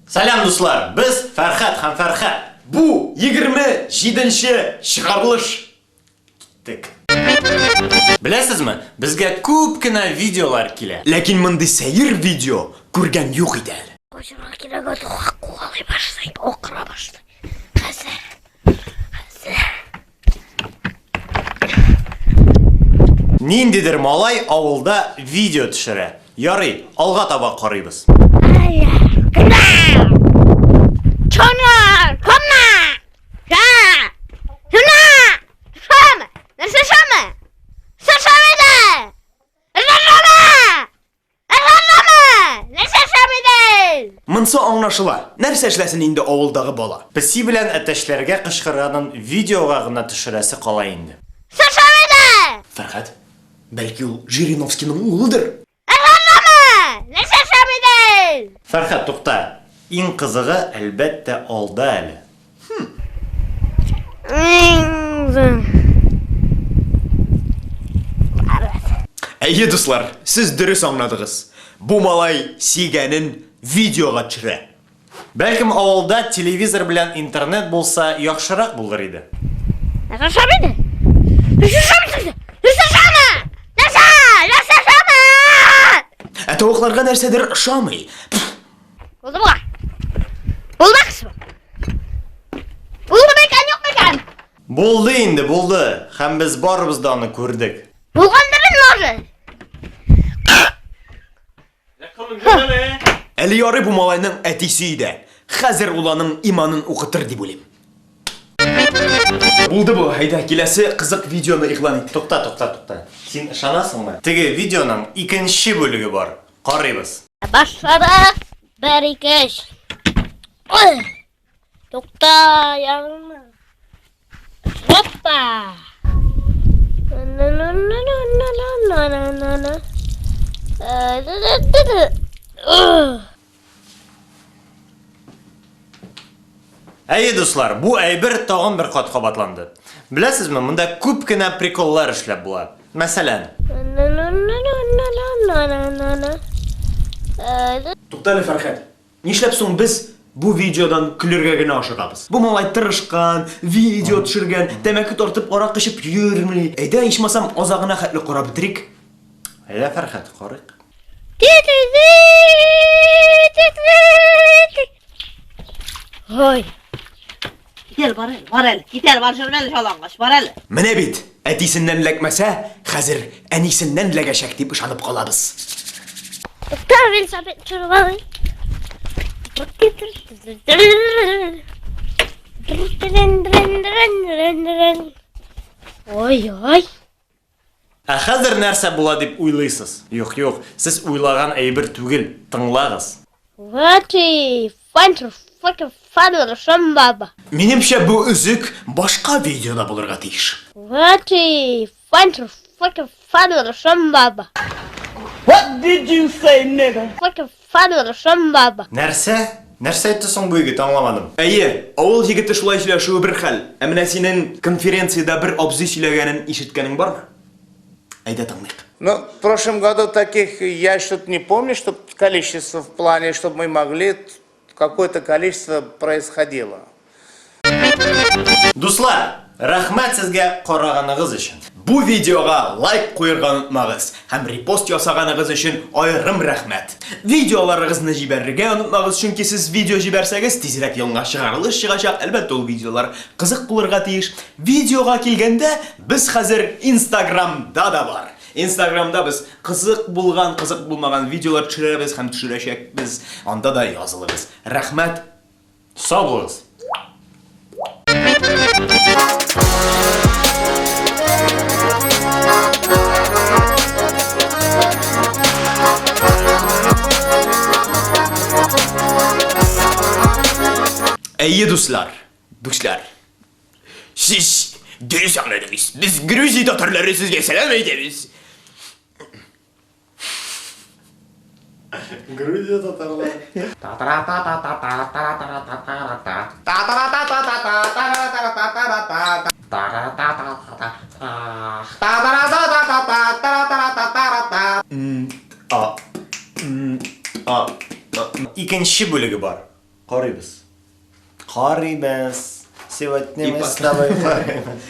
Сәлам, дуслар! Без Фәрхәт һәм Фәрхәт. Бу 27 нче чыгарылыш. Киттек. Беләсезме, безгә күп кенә видеолар килә. Ләкин мондый сәер видео күргән юк иде әле. Качырга кирәк, атуга куалый башлый, акыра башлый. Хәзер. Хәзер. Ниндидер малай авылда видео төшерә. Ярый, алга таба карыйбыз. Монсы аңлашыла. Нәрсә эшләсен инде авылдагы бала? Песи белән әтәчләргә кычкырганын видеога гына төшерәсе кала инде. Фәрхәт, бәлки ул Жириновскийның улыдыр? Фәрхәт, тукта. Иң кызыгы, әлбәттә, алда әле. Әйе, дуслар, сез дөрес аңладыгыз. Бу малай сөйгәнен видеога төшерә. Бәлкем авылда телевизор белән интернет булса яхшырак булыр иде. Ә тавыкларга нәрсәдер ошамый. Булды була. Булды Булды микән, юк микән? Булды инде, булды. Һәм без барыбыз да аны күрдек. Булгандыр инде уже. Әле ярый бу малайның әтисе өйдә. Хәзер ул аның иманын укытыр дип уйлыйм. Булды бу, әйдә, киләсе кызык видеоны игълан ит. Тукта, тукта, тукта. Син ышанасыңмы? Теге видеоның икенче бүлеге бар. Карыйбыз. Башладык. Бер, ике, өч. Ой! Тукта, ярылма. Опа! Әйе, дуслар, бу әйбер тагын бер кат кабатланды. Беләсезме, монда күп кенә приколлар эшләп була. Мәсәлән. Туктале, Фәрхәт. Нишләп соң без бу видеодан көлергә генә ашыгабыз? Бу малай тырышкан, видео төшергән, тәмәке тартып, аракы эчеп йөрми. Әйдә, ичмасам, азагына хәтле карап бетерик. Әйдә, Фәрхәт, карыйк. Ой. Кит әле, бар әле, бар әле. Кит әле, бар җөрмә әле жалангач, бар әле. Менә бит, әтисеннән эләкмәсә, хәзер әнисеннән эләгәчәк дип ышанып калабыз. Тукта, велосипед төшереп алыйм. Ой, ой. Ә хәзер нәрсә була дип уйлыйсыз? Юк, юк, сез уйлаган әйбер түгел, тыңлагыз. Минемчә, бу өзек башка видеода булырга тиеш. What did you say, nigga? Нәрсә? Нәрсә әйтте соң бу егет, аңламадым. Әйе, авыл егете шулай сөйләшүе бер хәл, ә менә синең конференциядә бер абзый сөйләгәнен ишеткәнең бармы? Әйдә тыңлыйк. Ну, в прошлом году таких я что-то не помню, чтобы количество в плане, чтобы мы могли, какое-то количество происходило. Дуслар, рәхмәт сезгә караганыгыз өчен. Бу видеога лайк куерга онытмагыз һәм репост ясаганыгыз өчен аерым рәхмәт. Видеоларыгызны җибәрергә онытмагыз, чөнки сез видео җибәрсәгез, тизрәк яңа чыгарылыш чыгачак. Әлбәттә, ул видеолар кызык булырга тиеш. Видеога килгәндә, без хәзер Инстаграмда да бар. Инстаграмда без кызык булган, кызык булмаган видеолар төшерәбез һәм төшерәчәкбез. Анда да язылыгыз. Рәхмәт. Сау булыгыз. Әйе, дуслар, дуслар. Сез дөрес аңладыгыз. Без Грузия татарлары сезгә сәлам әйтәбез. Грузия татарлары. Икенче бүлеге бар. Карыйбыз. Карыйбыз. Сегодня И мы с тобой карыйбыз.